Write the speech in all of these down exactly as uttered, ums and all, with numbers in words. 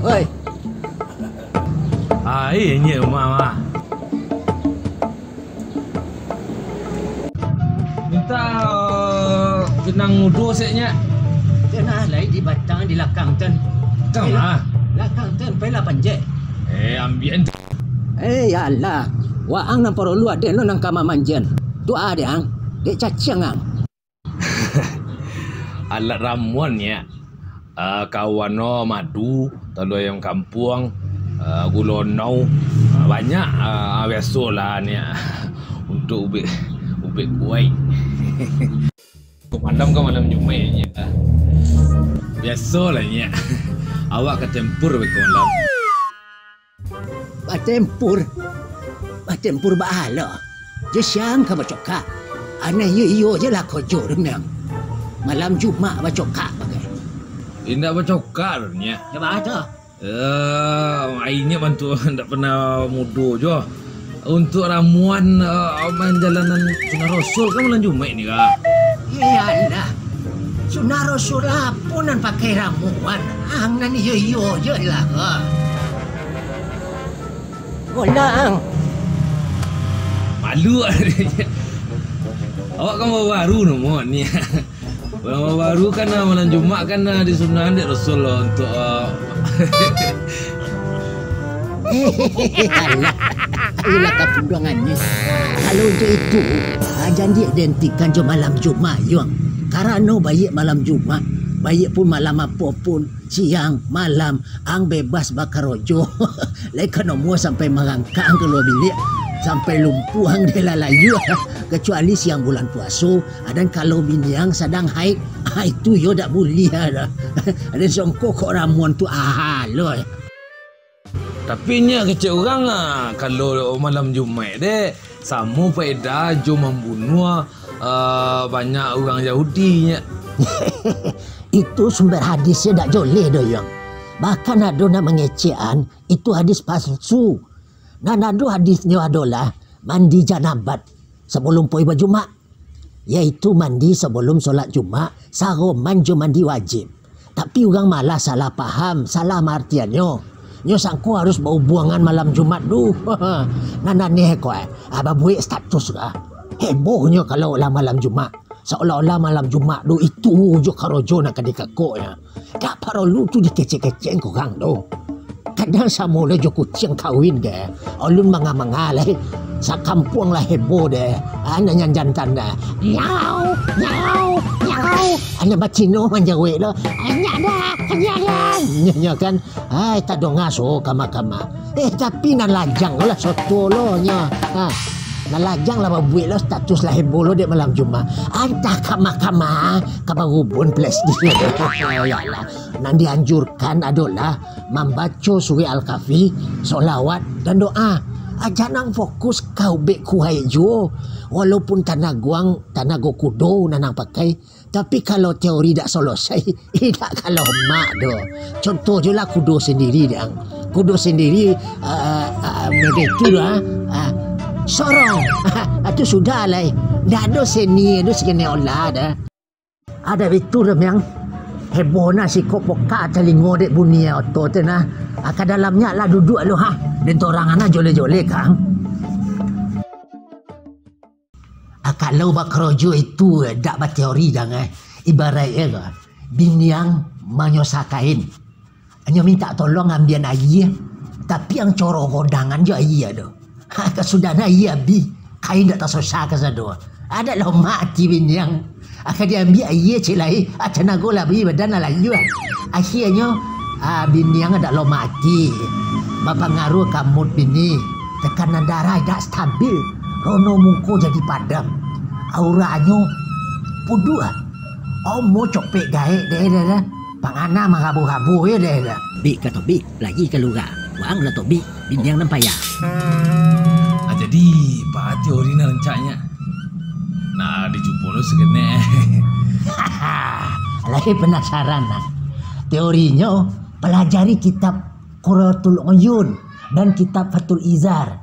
Oi. Ai, nyiak rumah mah. Minta, eh, pinang udo sek, nyiak. Tanah lai di batang di lakang ten. Lakang ah. Lakang ten, pailah panjek. Eh, ambiak. Eh, ya Allah. Waang nan parlu aden lo nan ka mamanjian. Tu a dek ang. Dek caciang ang. Alat ramuan, nyiak. Ah, kawan no madu, talua ayam kampuang, ah, gulo onau, ah, banyak, ah, biasolah, nyiak. Untuak ubek, ubek kuaik. Kok malam ka malam Jumaik, nyiak. Biasolah, nyiak. Awak ka tempur beko malam. Batempur? Batempur baa lo? Jo sia ang ka bacokak? Aneh iyo-iyo je lah kojo tu, Miang. Malam Jumaik bacokak bagai. Indak bacokak doh, nyiak. Yo, baa tu? Eh, ai nyiak bantuak indak pernah mudo jo. Untuak ramuan, eh, manjalanan sunah rasul kan malam Jumaik ni, Kak? Iyolah. Sunah rasul apo nan pakai ramuan? Ang nan iyo-iyo je lah, Kak. Golang. Malu. Awak kan baru-baru namo ni. Urang baru kan, ah, malam Jumaik kan, ah, disunahan dek Rasul lo untuak, ah, Alah, alah, kapuduangan ni. Kalau untuak itu, ah, jan diidentikan jo malam Jumaik, Yuang. Karano baiak malam Jumaik, baiak pun malam apo pun, siang, malam, ang bebas bakarojo. Lai ka nomo sampai marangkak ang kalua biliak, sampai lumpuah ang dek lalayua. Kacuali siang bulan puaso, dan kalau bini ang sadang haid, ah, itu yo dak buliah dah. Aden songko kok ramuan tu aha lo. Tapi nyiak kecek urang, ah, kalau malam Jumaik dek, samo paedah jo mambunuah, ah, banyak urang Yahudi, nyiak. Itu sumber hadisnyo dak joleh doh, Yuang. Bahkan ado nan mangecekan, itu hadis palsu. Nan ado hadisnyo adolah mandi janabat sabalum pai bajumaik, yaitu mandi sabalum solat Jumaik, saroman jo mandi wajib. Tapi urang malah salah paham, salah maartiannyo. Nyo sangko harus bahubuangan malam Jumaik tu. Nan aneh ko, eh, ah, babuek status lah. Hebohnyo kalau lah malam Jumaik. Saolah-olah malam Jumaik tu itu jo karojo nan ka dikakoknyo. Dak paralu tu dikecek-kecek urang tu. Kadang samo lah jo kuciang kawin ge. Alun manga-manga lai. Sakampuang lah heboh deh. Ah, nan, nan jantan deh. Nyau, nyau, nyau. Anak bacino manjawek lo. Nyak dah, nyak dah. Nyo, nyo kan. Ai, tadonga so kama-kama. Eh, tapi nan lajang lah soto lo nyo. Ha. Nan lajang lah babuek lo status lah heboh lo dek malam Jumaik. Antah kama-kama ka barubun plastik. Yalah. Nan dianjurkan adolah mambaco surek Al-Kahfi, solawat, dan doa. Aja nan fokus ka ubek kuaik juo. Walaupun tanago ang, tanago kudo nan ang pakai, tapi kalau teori dak solosai, indak ka lomak doh. Contoh jo lah kudo sendiri dang. Kudo sendiri, ah, ah, ah, model tu lah. Ah, sorong. Ah, tu sudah lah. Ndak ado seni tu sakini olah dah. Ado itu dah, Miang. Heboh nah siko pokak talingo dek bunyi oto tu nah. Ah, ka dalamnyo lah duduak lu ha. Den torang anak joleh-joleh kang. Ah, kalau bakarajo itu, eh, dak bateori dang, eh. Ibaraik, eh, biniang manyosah kain. Nyo mintak tolong ambian aia, tapi ang coro godangan jo aia tu. Ha, kasudahan aia abih, kain dak tasosah kasado. Adak lomak ati biniang. Aka diambiak aia cek lai, ah, tanago lah abih badan lah layuah. Akhianyo, ah, biniang adak lomak ati. Bapangaruah ka mood bini. Tekanan darah dak stabil. Rono muko jadi padam. Auranyo puduak. Omo copek gaek deh, deh, deh. Pangana marabu-rabu, ye, deh, deh. Bik, kato Bik, lai ka lurah. Waang lah Tobik, biniang nan payah. Ah, jadi, baa teori nan rancaknyo? Nah, dicubo lo sakenek. Lai penasaran, nah. Teorinyo, pelajari kitab Qurratul Uyun dan kitab Fathul Izar.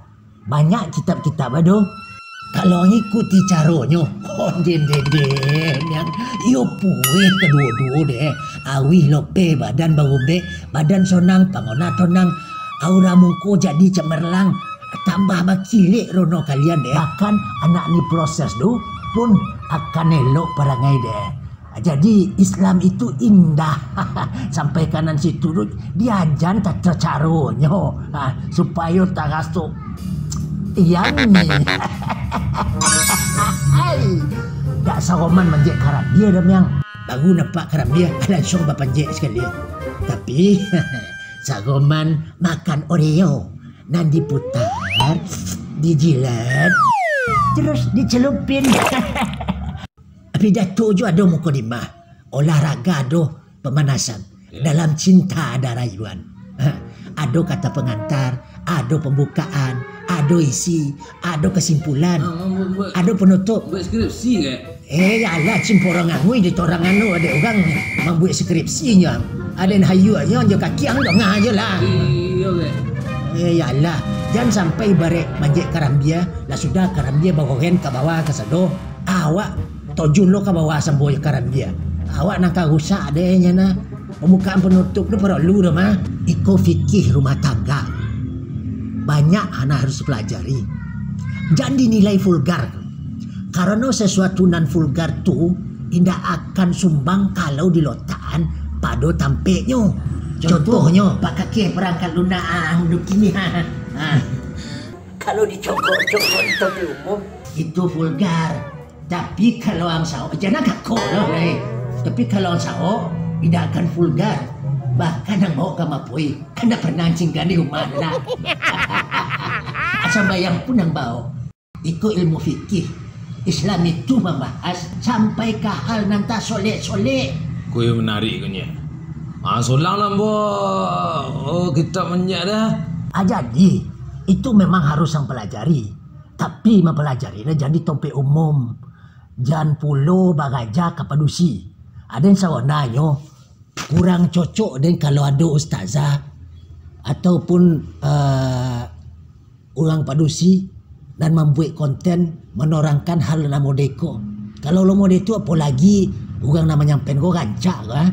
Banyak kitab-kitab ado. Kalau ngikuti caronyo, oh, den, den, den, yang iyo puih kaduo-duo deh. Awih lopeh badan barubek, badan sonang, pangona tonang, aura muko jadi cemerlang, tambah bakilek rono kalian deh. Bahkan anak ni proses tu pun akan elok parangai deh. Jadi, Islam itu indah. Sampai kanan situ tu, diajan tata caronyo, ha, supayo taraso yang ni. Hai, dak saroman manjek karambia dah, Miang. Baru nampak karambia, langsung bapanjek sakali. Tapi, saroman makan Oreo. Nan diputar, dijilat, terus dicelupin. Pidato jo ado mukodimah, olahraga ado pemanasan. Ya. Dalam cinta ada rayuan. Ha, ado kata pengantar, ado pembukaan, ado isi, ado kesimpulan, ah, buat, buat, ado penutup. Buat skripsi ke? Eh, yalah, cimporong angui di torang anu, adek urang mambuek skripsi nyo. Aden hayu nyo jo kaki ang dongah ajo lah. Iyo, ke? Eh, yalah, jan sampai ibarat manjek karambia, lah sudah karambia bagoren ka bawah ka sado. Awak tojun lo ka bawah sambo jo karambia. Awak nan ka rusak deh nyo nah. Pambukaan panutup tu paralu doh mah. Iko fikih rumah tangga. Banyak nan harus dipelajari. Jan dinilai vulgar. Karano sasuatu nan vulgar tu indak akan sumbang kalau dilotakan pado tampeknyo. Contoh. Contohnyo, pakakeh perangkat lunak ang dukini. Ha. Kalau dicokok-cokok di tampek umum, itu vulgar. Tapi kalau ang saok, jan ang kakok lah, lai. Tapi kalau ang saok, indak akan vulgar. Bahkan ang baok ka mapoi, kan ndak pernah ang singgah di rumah tu lah. Sambayang pun ang baok. Iko ilmu fikih. Islam itu mambahas sampai ka hal nan tasolek-solek. Ko yo menarik ko nyo. Ah, solang lah, Mbok. Oh, kitab banyak dah. Ah, jadi, itu memang harus ang pelajari. Tapi mapalajari lah jan di tampek umum. Jan pulo baraja ka padusi. Aden sawananyo kurang cocok den kalau ado ustazah ataupun, eh, urang padusi nan mambuek konten manorangkan hal nan modeko. Kalau lo modeko, apo lagi urang nan manyampaian ko rancak ko, ah.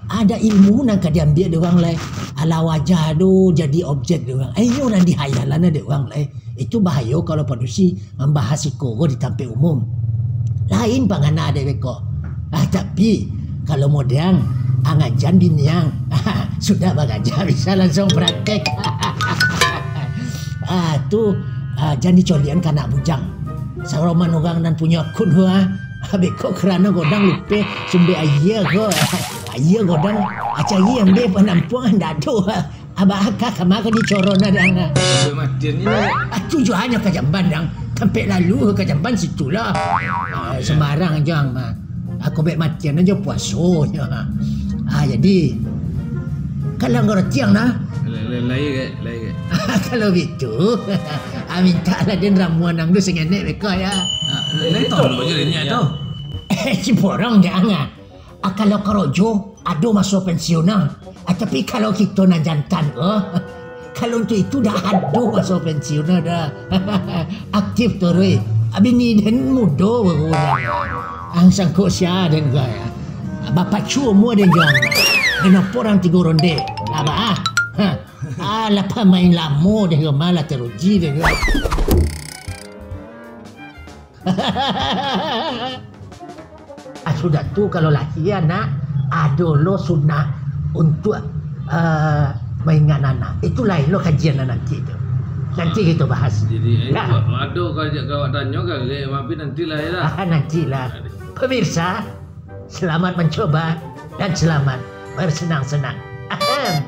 Ado ilmu nan ka diambiak dek urang lai. Alah, wajah tu jadi objek dek urang. Inyo nan dihayalan dek urang lai. Itu bahayo kalau padusi mambahas iko ko di tampek umum. Lain pangana dek beko. Ah, tapi, kalau model ang, ang ajan bini ang. Sudah baraja, bisa langsung praktek. Ah, tu, ah, jan dicolian ka anak bujang. Saroman urang nan punyo akun tu, ah. Beko karano godang lupeh sumbek aia ko. Aia godang, ah, cari ambe panampuang, ndak ado, ah. Abah akah kama ko dicoron dang. Sampai matian ni lah. Ah, tujuannyo ka jamban dang. Tampek lalu ka jamban situ lah. Ah, sembarang ajo ang mah. Aku bek matian ajo puasonyo. Ah, jadi, kalau ang ngarati ang nah. Lai, lai, lai, lai, lai. Kalau gitu, ah, mintak lah den ramuan ang tu sangenek beko ya. Ah, lai, lai tolong je den nyo tu. Eh, si borong dang ah. Ah, kalau karajo, ado maso pensiun nah. Ah, tapi kalau kito nan jantan ko, kalau untuak itu dak ado maso pensiun nah dah. Aktif taruih. Ah, bini den mudo baru dah. Ang sangko sia den ko ya. Ah, bapacu umua den jo ang. Den opo urang tigo ronde. Abah, ah. Ha. Ah, lah pamain lamo den ko, malah teruji den ko. Ah, sudah tu, kalau lahia anak, ado lo sunah untuak, eh, maingat anak. Itu lain lo kajian lah nanti tu. Nanti kito bahas. Jadi, eh, ya. Ado ka, ka awak tanyo ka, Gek, tapi nantilah, ya lah. Ah, nantilah. Pemirsa, selamat mencoba dan selamat bersenang-senang. Ahem.